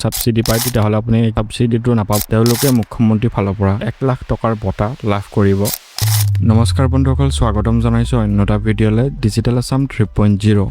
Subsidy পায়, তেতিয়াহ'লে আপুনি ছাবচিডিটো নাপাব। তেওঁলোকে মুখ্যমন্ত্ৰীৰ ফালৰ পৰা 1 লাখ টকাৰ বঁটা লাভ কৰিব। নমস্কাৰ বন্ধুসকল, স্বাগতম জনাইছোঁ অন্য এটা ভিডিঅ'লৈ, ডিজিটেল আছাম 3.0।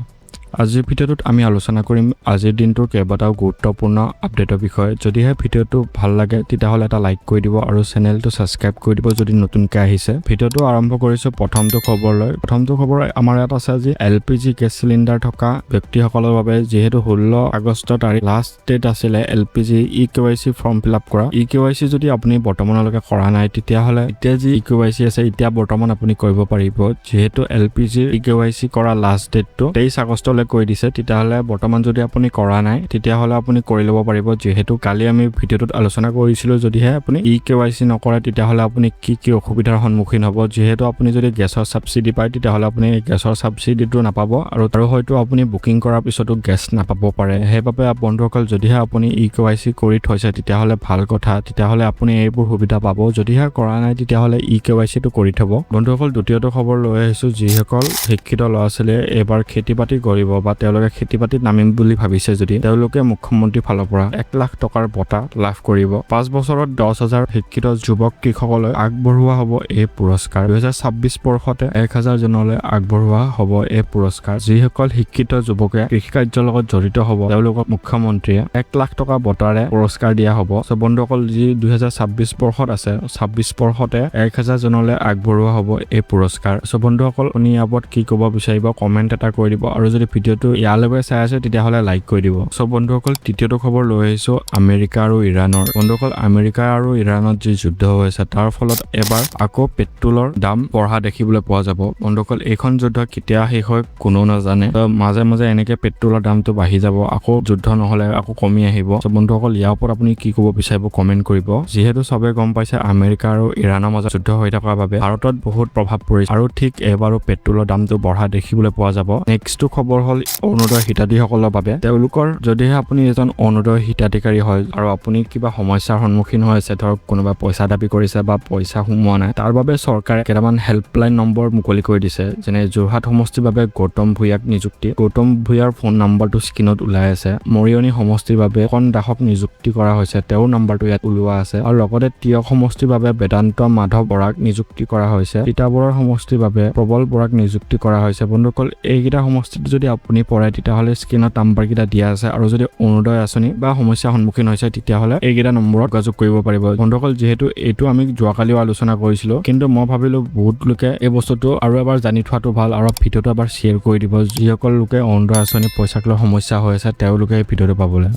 আজিৰ ভিডিঅ'টোত আমি আলোচনা কৰিম আজিৰ দিনটোৰ কেইবাটাও গুৰুত্বপূৰ্ণ আপডেটৰ বিষয়ে। যদিহে ভিডিঅ'টো ভাল লাগে, তেতিয়াহ'লে এটা লাইক কৰি দিব আৰু চেনেলটো ছাবস্ক্ৰাইব কৰি দিব যদি নতুনকৈ আহিছে। ভিডিঅ'টো আৰম্ভ কৰিছোঁ প্ৰথমটো খবৰ লৈ। প্ৰথমটো খবৰ আমাৰ ইয়াত আছে আজি এলপিজি গেছ চিলিণ্ডাৰ থকা ব্যক্তিসকলৰ বাবে। যিহেতু 16 আগষ্ট তাৰিখ লাষ্ট ডেট আছিলে এলপিজি ই কেৱাইচি ফৰ্ম ফিল আপ কৰা। ই কেৱাইচি যদি আপুনি বৰ্তমানলৈকে কৰা নাই, তেতিয়াহ'লে এতিয়া যি ই কেৱাইচি আছে, এতিয়া বৰ্তমান আপুনি কৰিব পাৰিব। যিহেতু এলপিজিৰ ই কেৱাইচি কৰা লাষ্ট ডেটটো 23 আগষ্টলৈ কৰি দিছে, তেতিয়াহ'লে বৰ্তমান যদি আপুনি কৰা নাই, তেতিয়াহ'লে আপুনি কৰি ল'ব পাৰিব। যিহেতু কালি আমি ভিডিঅ'টোত আলোচনা কৰিছিলোঁ, যদিহে আপুনি ই কেৱাইচি নকৰে, তেতিয়াহ'লে আপুনি কি কি অসুবিধাৰ সন্মুখীন হ'ব। যিহেতু আপুনি যদি গেছৰ ছাবচিডি পায়, তেতিয়াহ'লে আপুনি গেছৰ ছাবচিডিটো নাপাব আৰু হয়তো আপুনি বুকিং কৰাৰ পিছতো গেছ নাপাব পাৰে। সেইবাবে বন্ধুসকল, যদিহে আপুনি ই কেৱাইচি কৰি থৈছে, তেতিয়াহ'লে ভাল কথা, তেতিয়াহ'লে আপুনি এইবোৰ সুবিধা পাব। যদিহে কৰা নাই, তেতিয়াহ'লে ই কেৱাইচিটো কৰি থ'ব। বন্ধুসকল, দ্বিতীয়টো খবৰ লৈ আহিছোঁ। যিসকল শিক্ষিত ল'ৰা ছোৱালীয়ে এইবাৰ খেতি বাতি কৰিব বা তেওঁলোকে খেতি বাতিত নামিম বুলি ভাবিছে যদি, তেওঁলোকে মুখ্যমন্ত্ৰীৰ ফালৰ পৰা 1 লাখ টকাৰ বঁটা লাভ কৰিব। 5 বছৰত 10,000 শিক্ষিত যুৱক কৃষকলৈ আগবঢ়োৱা হ'ব এই পুৰস্কাৰ। 2026 বৰ্ষতে 1000 জনলৈ আগবঢ়োৱা হ'ব এই পুৰস্কাৰ। যিসকল শিক্ষিত যুৱকে কৃষি কাৰ্যৰ লগত জড়িত হ'ব, তেওঁলোকক মুখ্যমন্ত্ৰীয়ে 1 লাখ টকা বঁটাৰে পুৰস্কাৰ দিয়া হ'ব। চ' বন্ধুসকল, যি 2026 বৰ্ষত আছে, 26 বৰ্ষতে 1000 জনলৈ আগবঢ়োৱা হ'ব এই পুৰস্কাৰ। চ' বন্ধুসকল, আপুনি ইয়াৰ ওপৰত কি ক'ব বিচাৰিব, কমেণ্ট এটা কৰি দিব আৰু যদি ভিডিঅ'টো ইয়ালৈকে চাই আছে, তেতিয়াহ'লে লাইক কৰি দিব। চ' বন্ধুসকল, তৃতীয়টো খবৰ লৈ আহিছোঁ আমেৰিকা আৰু ইৰাণৰ। বন্ধুসকল, আমেৰিকা আৰু ইৰাণত যি যুদ্ধ হৈ আছে, তাৰ ফলত এবাৰ আকৌ পেট্ৰলৰ দাম বঢ়া দেখিবলৈ পোৱা যাব। বন্ধুসকল, এইখন যুদ্ধ কেতিয়া শেষ হয় কোনেও নাজানে। ত মাজে মাজে এনেকে পেট্ৰলৰ দামটো বাঢ়ি যাব, আকৌ যুদ্ধ নহ'লে আকৌ কমি আহিব। চ' বন্ধুসকল, ইয়াৰ ওপৰত আপুনি কি ক'ব বিচাৰিব, কমেণ্ট কৰিব। যিহেতু চবে গম পাইছে, আমেৰিকা আৰু ইৰাণৰ মাজত যুদ্ধ হৈ থকাৰ বাবে ভাৰতত বহুত প্ৰভাৱ পৰিছে আৰু ঠিক এইবাৰো পেট্ৰলৰ দামটো বঢ়া দেখিবলৈ পোৱা যাব। নেক্সটটো খবৰ হ'ল অৰুণোদয় হিতাধিকাৰীসকলৰ বাবে। তেওঁলোকৰ যদিহে আপুনি এজন অৰুণোদয় হিতাধিকাৰী হয় আৰু আপুনি কিবা সমস্যাৰ সন্মুখীন হৈ আছে, ধৰক কোনোবা পইচা দাবী কৰিছে বা পইচা সোমোৱা নাই, তাৰ বাবে চৰকাৰে কেইটামান হেল্পলাইন নম্বৰ মুকলি কৰি দিছে। যেনে যোৰহাট সমষ্টিৰ বাবে গৌতম ভূঞাক নিযুক্তি। গৌতম ভূঞাৰ ফোন নম্বৰটো স্ক্ৰীণত ওলাই আছে। মৰিয়নি সমষ্টিৰ বাবে কণ দাসক নিযুক্তি কৰা হৈছে, তেওঁৰ নম্বৰটো ইয়াত ওলোৱা আছে। আৰু লগতে টীয়ক সমষ্টিৰ বাবে বেদান্ত মাধৱ বৰাক নিযুক্তি কৰা হৈছে। তিতাবৰৰ সমষ্টিৰ বাবে প্ৰবল বৰাক নিযুক্তি কৰা হৈছে। বন্ধুসকল, এইকেইটা সমষ্টিত যদি আপুনি পৰে, তেতিয়াহ'লে স্ক্ৰীণত নাম্বাৰকেইটা দিয়া আছে আৰু যদি অৰুণোদয় আঁচনি বা সমস্যাৰ সন্মুখীন হৈছে, তেতিয়াহ'লে এইকেইটা নম্বৰত যোগাযোগ কৰিব পাৰিব। বন্ধুসকল, যিহেতু এইটো আমি যোৱাকালিও আলোচনা কৰিছিলোঁ, কিন্তু মই ভাবিলোঁ বহুত লোকে এই বস্তুটো আৰু এবাৰ জানি থোৱাটো ভাল আৰু ভিডিঅ'টো এবাৰ শ্বেয়াৰ কৰি দিব। যিসকল লোকে অৰুণোদয় আঁচনি পইচাক লৈ সমস্যা হৈ আছে, তেওঁলোকে এই ভিডিঅ'টো পাবলৈ।